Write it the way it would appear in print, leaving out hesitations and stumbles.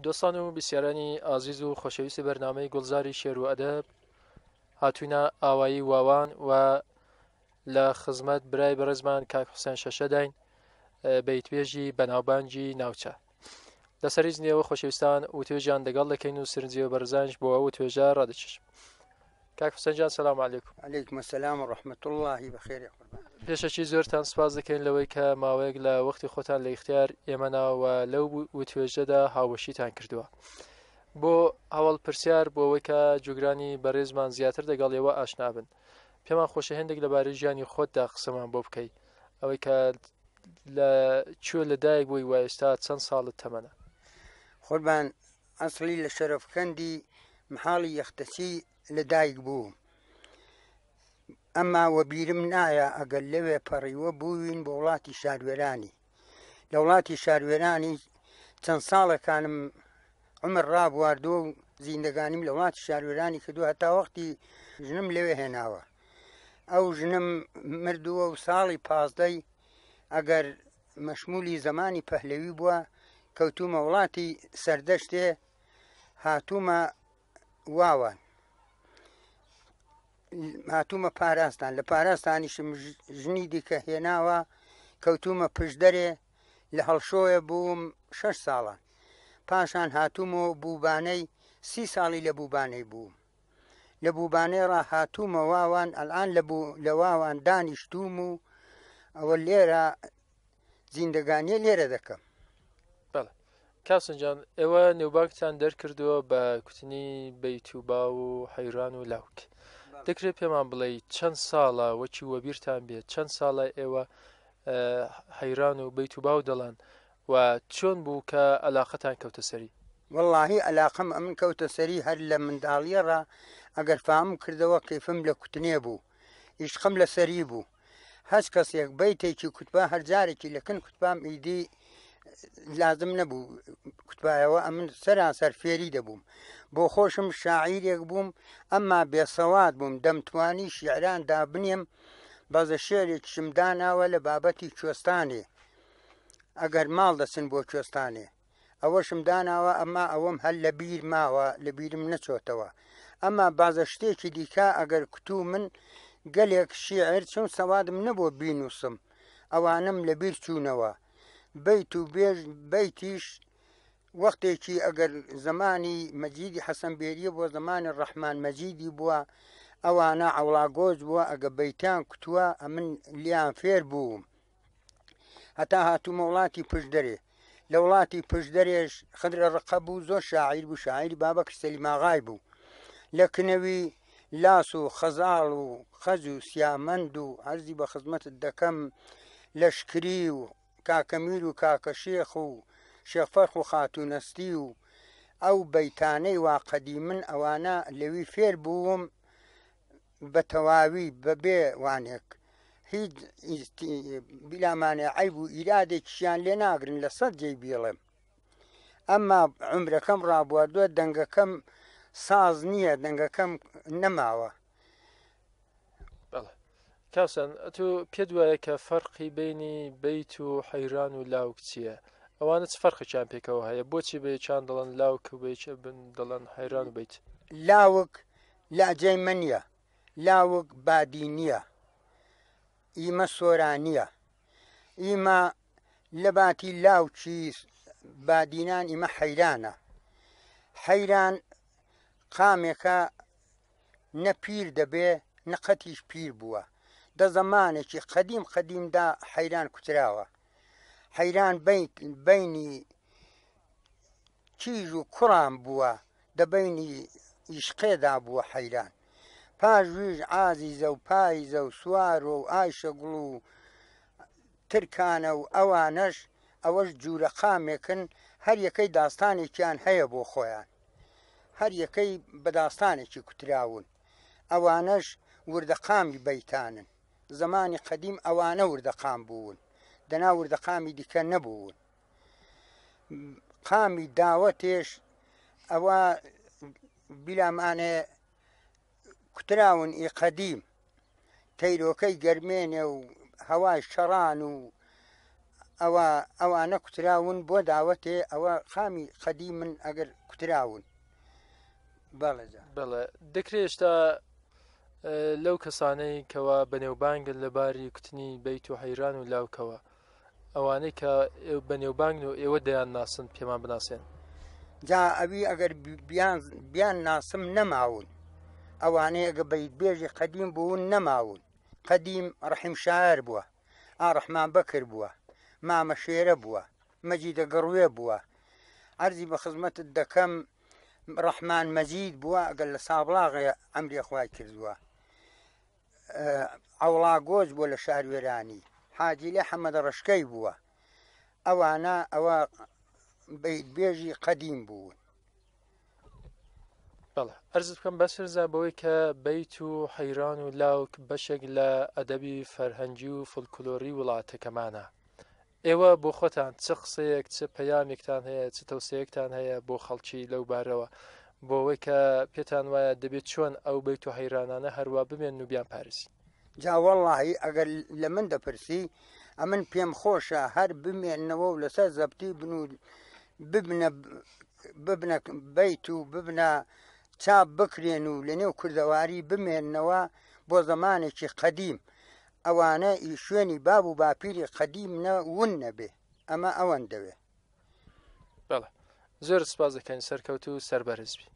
دۆستان و بیسیارانی ئازیز و خۆشەویستی بەرنامەی گوڵزاری شێر و ئەدەب هاتوینە ئاوایی واوان و لە خزمەت برای بەڕێزمان کاک حوسێن شەشەداین بەیتبێژی بەناوبانگی ناوچە لەسەری زنیەوە خۆشەویستان وتوێژیان دەگەڵ دەکەین و سرنجیەوە بەرزانش بۆ ئەو توێژە ڕادەکێشم کاک حوسێن جان سلام علیکم. علیکم السلام و رحمة اللە بەخێری قوربان. پێشەکی زۆرتان سپاس دەکەین لەوەی کە ماوەیەک لە وەختی خۆتان لە ئیختیار ئێمە ناوە لەو وتوێژەدا هاوبەشیتان کردووە. بۆ هەواڵ پرسیار بۆ ئەوەی کە جوگرانی بەڕێزمان زیاتر دەگەڵ ئێوە ئاشنا بن. پێمان خۆشە هێندێک لەبارەی ژیانی خۆتدا قسەمان بۆ بکەی. ئەوەی کە لە کوێ لەدایک بووی و ئێستا چەند ساڵت تەمەنە؟ قوربان ئەسڵی لە شەرەفکەندی محاڵی یەختەچی لە دایک بووم ئەمما وەبیرم نایە ئەگەر لەوێ پەڕیوە بووین بۆ وڵاتی شاروێرانی لە وڵاتی شاروێرانی چەند ساڵەکانم عمر ڕابواردووە و زیندەگانیم لە وڵاتی شاروێرانی کردو هەتا وەختی ژنم لەوێ هێناوە ئەو ژنم مردووە و ساڵی پازدەی ئەگەر مەشمولی زەمانی پەهلەوی بووە کەوتوومە وڵاتی سەردەشتێ هاتوومە واوان هاتوومە پاراستان لە پاراستانیشم ژنی دیکە هێناوە کەوتوومە پشدەرێ لە هەڵشۆیە بووم شەش ساڵان پاشان هاتوومەوە بووبانەی سی ساڵی لە بووبانەی بووم لە بووبانەی ڕا هاتوومە واوان ئەلان لە بوو لە واوان دانیشتووم و ئەوە لێرە زیندەگانیە لێرە دەکەم. بەڵێ کاسن جان ئێوە نێوبانگتان دەرکردووە بە کوتنی بەیت و باو و حەیران و لاوک دەکرێت پێمان بڵێ چەند ساڵە وەکی وەبیرتان بێت چەند ساڵە ئێوە حەیران و بەیت و باو دەڵان و چۆن بوو کە ئەلاقەتان کەوتە سەری؟ وەڵاهی ئەلاقەم ئەمن کەوتە سەری هەر لە منداڵیەڕا ئەگەر فامم کردەوە کەیفم لە کوتنێ بوو ئیشقم لە سەری بوو هەچ کەسێک بەیتێکی کوتبا هەر جارێکی لە کن کوتبام ئیدی لازم نەبوو کوتبایەوە ئەمن سەرانسەر فێری دەبووم بۆ خۆشم شاعیرێک بووم ئەمما بێسەواد بووم دەمتوانی شیعران دابنێم بەزە شعرێکیشم داناوە لە بابەتی کوێستانێ ئەگەر ماڵ دەچن بۆ کوێستانێ ئەوەشم داناوە ئەما ئەوەم هەر لە بیر ماوە لە بیرم نەچۆتەوە ئەما بازە شتێکی دیکە ئەگەر کوتو من گەلێک شیعر چون سەوادم نەبووە بینوسم ئەوانەم لە بیر چوونەوە بەیت و بێژ بەیتیش وەختێکی ئەگەر زمانی مەجیدی حەسەن بێریە بۆ زمانی ڕەحمان مەجیدی بووە ئەوانە عەوڵا گۆج بووە ئەگە بەیتیان کوتووە ئەمن لیان فێر بووم هەتا هاتوومە وڵاتی پشدەرێ لە وڵاتی پشدەرێش خدرە ڕقە بوو زۆر شاعیر بوو شاعیری بابەکر سەلیماغای بوو لە کنەوی لاس و خەزاڵ و خەج و سیامەند و عەرزی بە خزمەتت دەکەم لەشکری و کاکەمیر و کاکە شێخ و شێخ فەرخ و خاتوونەستی و ئەو بەیتانەی وا قەدیمن ئەوانە لەوی فێر بووم بە تەواوی بە بێ وانێک هیچ بیلامانێ عیب و ئیرادێکیشیان لێ ناگرن لە سەد جێی بیڵێم ئەمما عمرەکەم ڕابواردووە دەنگەکەم ساز نییە دەنگەکەم نەماوە. بەڵێ کاسان ئەتۆ پێت وایە کە فەرقی بینی بەیت و حەیران و لاوک چییە؟ ئەوانە چ فەرقێکیان پێکەوە هەیە؟ بۆچی بە یەکیان دەڵێن لاوک و بە یەکیان دەڵێن حەیران و بەیت؟ لاوک لەعجەی مە نییە لاوک بادینیە ئیمە سۆرانیە ئیمە لەباتی لاوکی بادینان ئیمە حەیرانە حەیران قامێکە نە پیر دەبێ نە قەتیش پیر بووە دە زەمانێکی قەدیم قەدیمدا حەیران کوتراوە حەیران بینی کیژ و کوڕان بووە دە بەینی ئیشقێدا بووە حەیران. پاش ویش عازیزە و پایزە و سوارۆ و ئایشەگوڵ و ترکانە و ئەوانەش ئەوەش جوورە قامێکن هەر یەکەی داستانێکیان هەیە بۆ خۆیان. هەر یەکەی بە داستانێکی کوتراون. ئەوانەش وردە قامی بەیتانن. زەمانی قەدیم ئەوانە وردە قام بوون. دەنا وردە قامی دیکە نەبوون. قامی داوەتێش ئەوە بیلامانێ کوتراون ئی قەدیم تەیرۆکەی گەرمێنێ و هەوای شەڕان و ئەوە ئەوانە کوتراون بۆ داوەتێ ئەوە خامی قەدیمن ئەگەر کوتراون بەڵێ جا. بەڵێ دەکرێ ئێشتا لەو کەسانەی کەوا بەنێوبانگن لە باری کوتنی بەیت و حەیران و لاوکەوە ئەوانەی کە بەنێوبانگن و ئێوە دەیان ناسن پێمان بناسێن. جا ئەوی ئەگەر بیان بیان ناسم نەماون ئەوانەیە گە بەیت بێژی قەدیم بوون نەماون قەدیم ڕەحیم شایەر بووە ئا ڕەحمان بەکر بووە مامە شێرە بووە مەجیدە گڕوێ بووە عەرزی بە خزمەتت دەکەم ڕەحمان مەجید بووە ئەگەر لە سابڵاغێ ئەمری خوای کردووە عەوڵا گۆج بووە لە شاروێرانی حاجی لێ حەمەدە ڕەشکەی بووە ئەوانە ئەوە بەیتبێژی قەدیم بوون. بەڵێ ئەرزت بکەم بەسرزا بەوەی کە بەیت و حەیران و لاوک بەشێک لە ئەدەبی فەرهەنگی و فولکلۆری وڵاتەکەمانە ئێوە بۆ خۆتان چ قسەیەک چ پەیامێکتان هەیە چ تەوسەیەکتان هەیە بۆ خەڵکی لەو بارەوە بۆ ئەوەی کە پێتان وایە دەبێت چۆن ئەو بەیت و حەیرانانە هەروا بمێنن و بیانپارێزین؟ جا وەڵاهی ئەگەر لە من دەپرسی ئەمن پێم خۆشە هەر بمێنەوە و لەسەر زەبتی بن و ببنە ببنە بەیت و ببنە چاپ بکرێن و لە نێو کوردەواری بمێنەوە بۆ زەمانێکی قەدیم ئەوانە ئی شوێنی باب و باپیری قەدیم نە ون نەبێ ئەمە ئەوەن دەوێ. بەڵێ زۆرت سپاس دەکەین سەرکەوتوو و سەربەرز بی.